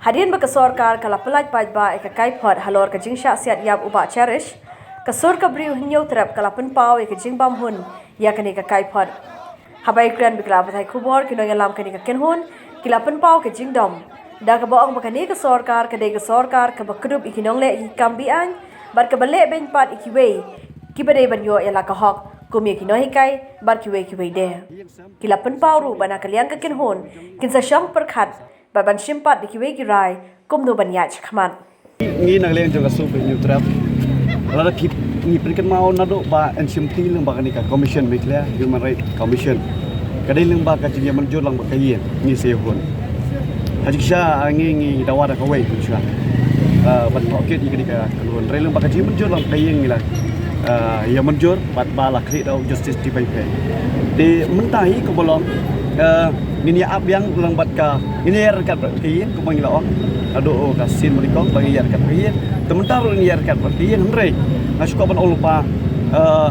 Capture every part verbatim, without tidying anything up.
Hadien ba ka sorkar ka la pyllait paidbah ïa ka kaiphod halor ka jingshah siat ïap u Bah Cherish, ka sur ka briew Hynñiewtrep ka la pynpaw ïa ka jingbam hun ïa kane ka kaiphod. Haba ïakren bad ki lad pathai khubor, ki nongïalam kane ka kynhun ki la pynpaw ka jingdom da kaba ong ba kane ka sorkar ka dei ka sorkar kaba kdup ïa ki nongleh ïa ki kam be-aiñ bad kaba leh beiñ pat ïa kiwei kiba dei ban ïoh ïa la ka hok, kum ïa ki nonghikai bad kiwei kiwei de. Ki la pynpaw ruh ba na ka liang ka kynhun kin sa shong pyrkhat bad ban shim pat da kiwei ki rai kumno ban ïaid shakhmat. Ngi na ka liang jong ka sur Hynñiewtrep, lada ki, ngi pynkynmaw naduh ba yn shim ti lyngba kane ka Commission Meghalaya Human Rights Commission. Ka dei lyngba ka jingïamynjur lyngba ka ïing, ngi sa ïahun. Ha jingshisha, ah, ngi, ngi dawa da kawei, jingshisha. Ah, ban tohkit ïa kane ka kynhun. Hynrei lyngba ka jingmynjur lyngba ka ïing ngi la, ah, ïamynjur bad ba la khlieh da u Justice T. Baiphei. Te mynta hi kumba long, eh, ngin ïa ap biang lang bad ka, ngin ïa ryngkat bad ka ïing kumba ngi la ong. Haduh ka sien ba nyngkong ba ngin ïa ryngkat bad ka ïing. Te mynta ruh ngin ïa ryngkat bad ka ïing, hynrei nga shu kwah ban ong lypa, eh,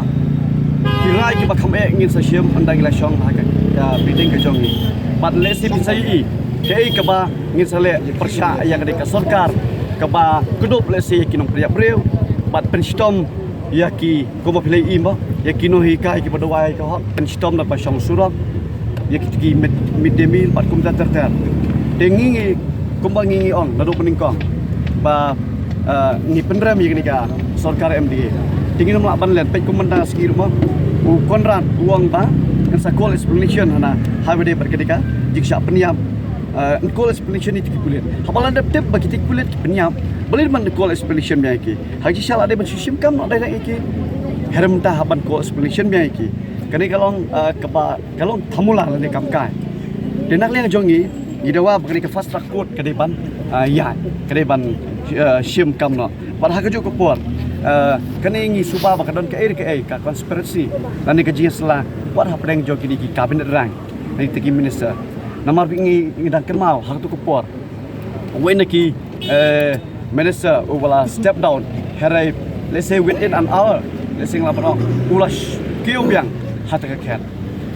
ki rai kiba kham eh ngin sa shim ynda ngi la shong ha ka, ka meeting ka jong ngi. Bad lehse phin sa ïohi kaei kaba ngin sa leh pyrshah ïa kane ka sorkar kaba kdup lehse ïa ki nongpynïap briew bad pynshitom ïa ki, kumba phi la ïohi mo, ïa ki nonghikai kiba duwai ka hok, pynshitom da ba shong surok, ïa ki, ki mid, mid day meal bad kumta ter ter. Te ngi, ngi, kumba ngi, ngi ong naduh ba nyngkong ba, eh, ngi pynrem ïa kane ka sorkar M D A. Te ngin ym lah ban len, peit kumba mynta sngi ruh mo, u Conrad u ong ba yn sa call explanation hana ha ba dei bad kane ka jingshah pynïap. Eh, yn call explanation ïa ki pulit. Haba la dep tip ba kita ki pulit ki pynïap, balei ban call explanation biang ïa ki? Ha jingshisha la dei ban shu shim kam noh direct ïa ki. Hynrei mynta hap ban call explanation biang ïa ki. Kane ka long, eh, kaba, ka long thamula lane kam kai. Te na ka liang jong ngi, ngi dawa ba kane ka fast track court ka dei ban, eh, ïaid, ka dei ban, eh, shim kam noh. Bad ha kajuh ka por, eh, kane ngi suba ba ka don kaei re kaei ka conspiracy lane ka jingïasylla wat hapdeng jong kine ki cabinet rank lane kita ki minister. Namar ba ngi, ngi dang kynmaw ha kato ka por, uwei na ki, eh, minister uba la step down, hynrei lehse within an hour, lehse ngi lah ban ong u la sh-, kiew biang ha kata ka khet.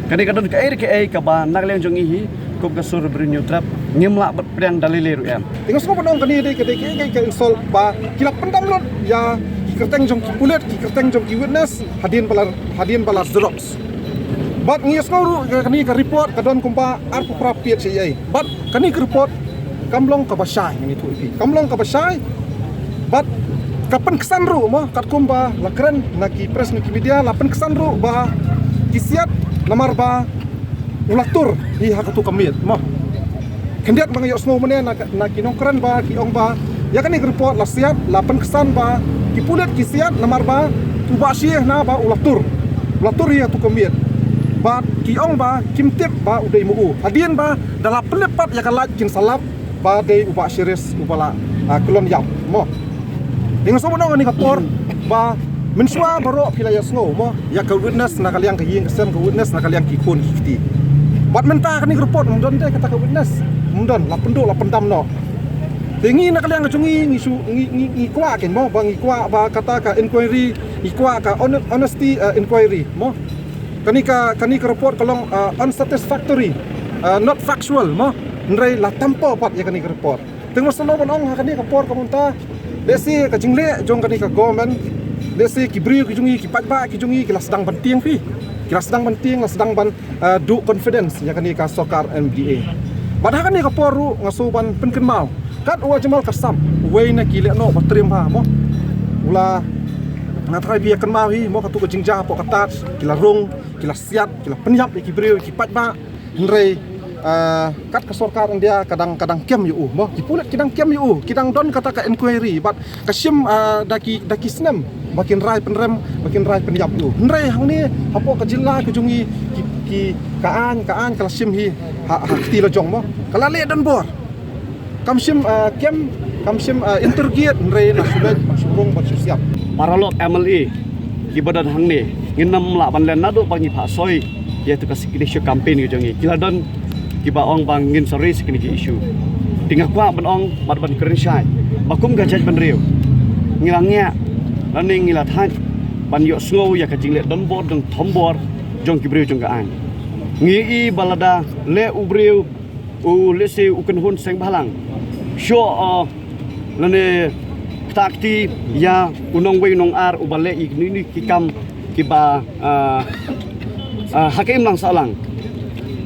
Kane ka don kaei re kaei kaba na ka liang jong ngi hi kum ka sur Bri Hynñiewtrep ngim lah ban pdiang da lei lei ruh em. Te nga sngew ban ong kane dei ka, dei ka, ka, ka insult ba ki la pyndam lut ïa ki kyrteng jong ki pulit, ki kyrteng jong ki witness hadien ba la, hadien ba la xerox. Bad ngi sngew ruh ka, kane ka report ka don kumba arphew phra page ïa ei. Bad kane ka report kam long kaba shai, ngan ïathuh ïa phi. Kam long kaba shai. Bad ka pynksan ruh mo, katkum ba la kren na ki press, na ki media, la pynksan ruh ba ki siat namar ba u la tur hi ha kato ka miet mo. Khyndiat ba nga ïohsngew mynne na, na ki nongkren ba ki ong ba ïa kane ka report la siat, la pynksan ba ki pulit ki siat namar ba u Bah Shi hana ba u la tur. U la tur hi ha kato ka miet. Bad ki ong ba kim tip ba u dei ma u. Hadien ba da la pynlip pat ïa ka light kin sa lap ba dei u Bah Cherish uba la, ah, kyllon ïap mo. Te nga sngew ban ong ha kane ka por ba mynshuwa baroh phi la ïohsngew mo ïa ka witness na ka liang ka ïing ka sem, ka witness na ka liang ki khun ki kti. Bad mynta kane ka report ym don de kata ka witness. Ym don, la pynduh la pyndam noh. Te ngi na ka liang ka jong ngi ngi shu ngi, ngi, ngi kwah ken mo, ba ngi kwah ba kata ka inquiry, ngi kwah ka hon-, honesty, eh, inquiry mo. Kane ka, kane ka report ka long, ah, unsatisfactory, ah, not factual mo. Hynrei la tam paw pat ïa kane ka report. Te nga sngew ban ong ha kane ka por ka mynta, lehse ka jingleh jong kane ka government, lehse ki briew ki jong ngi, ki paidbah ki jong ngi ki la sdang ban tieng phi. Ki la sdang ban tieng, la sdang ban, ah, duh confidence ïa kane ka sorkar M D A. Bad ha kane ka por ruh nga sngew ban pynkynmaw, kat u Ajmal Kasam, uwei na ki lehnoh ba triem ha mo, u la, nga tharai phi ïa kynmaw hi mo, kato ka jingjia hapoh ka Taj, ki la rung, ki la siat, ki la pynïap ïa ki briew, ïa ki paidbah. Hynrei, ah, kat ka sorkar India ka dang, ka dang kem ïa u mo, ki pulit ki dang kem ïa u, ki dang don kata ka inquiry bad ka shim, ah, da ki, da ki snem ba kin rai pynrem, ba kin rai pynïap ïa u. Hynrei hangne hapoh ka jylla ka jong ngi ki, ki, ka aiñ, ka aiñ ka la shim hi ha, ha kti la jong mo, ka la leh donbor. Kam shym, ah, kem, kam shym, ah, interrogate, hynrei la shu leit, la shu rung, la shu siat. Paralok M L A kiba don hangne, ngin ym lah ban len naduh ba ngi phah soi ïa tu ka signature campaign ka jong ngi. Ki la don kiba ong ba ngin sa raise kine ki issue. Te nga kwah ban ong bad ban kren shai ba kum ka jaitbynriew ngi la ngiah lane ngi la thait ban ïohsngew ïa ka jingleh donbor, dang thombor jong ki briew jong ka aiñ. Ngi i ba lada leh u briew u lehse u kynhun seng bhalang Shuh, uh, lane kata kti ïa u nongwei u nongar uba leh ïa kine ki kam kiba, uh, uh, ha ka imlang sahlang.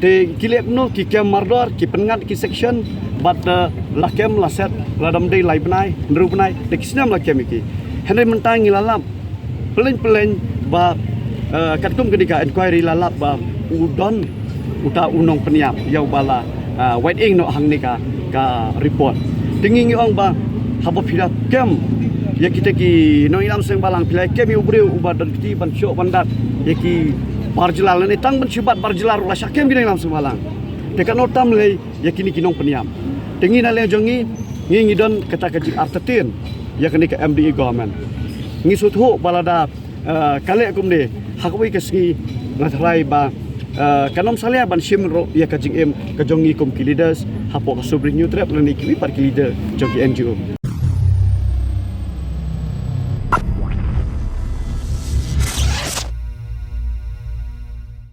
Te ki leh kumno, ki kem mardor, ki pynngat ki section, bad, uh, la kem la set, la dam dei lai bnai, hynriew bnai, te ki snem la kem ïa ki. Hynrei mynta ngi la lap pyllein pyllein ba, eh, katkum kane ka inquiry la lap ba u don uta u nongpynïap ïa uba la, eh, wad ïing noh hangne ka, ka report. Te ngi ngi ong ba haba phi la kem ïa kita ki nongïalam seng balang, phi la kem ïa u briew uba don kti ban shoh ban dat ïa ki bar jylla, lane tang ban shu bat bar jylla ruh la shah kem ki nongïalam seng balang. Te katno tam lei ïa kine ki nongpynïap. Te ngi na liang jong ngi, ngi ngi don kata ka jingartatien ïa kane ka M D A government. Ngi sngewthuh ba lada, eh, ka leh kumne ha kawei ka sngi, nga tharai ba, eh, kan ym salia ban shim ruh ïa ka jingim ka jong ngi kum ki leaders hapoh ka Supreme Youth Rep lane kiwei pat ki leader jong ki N G O.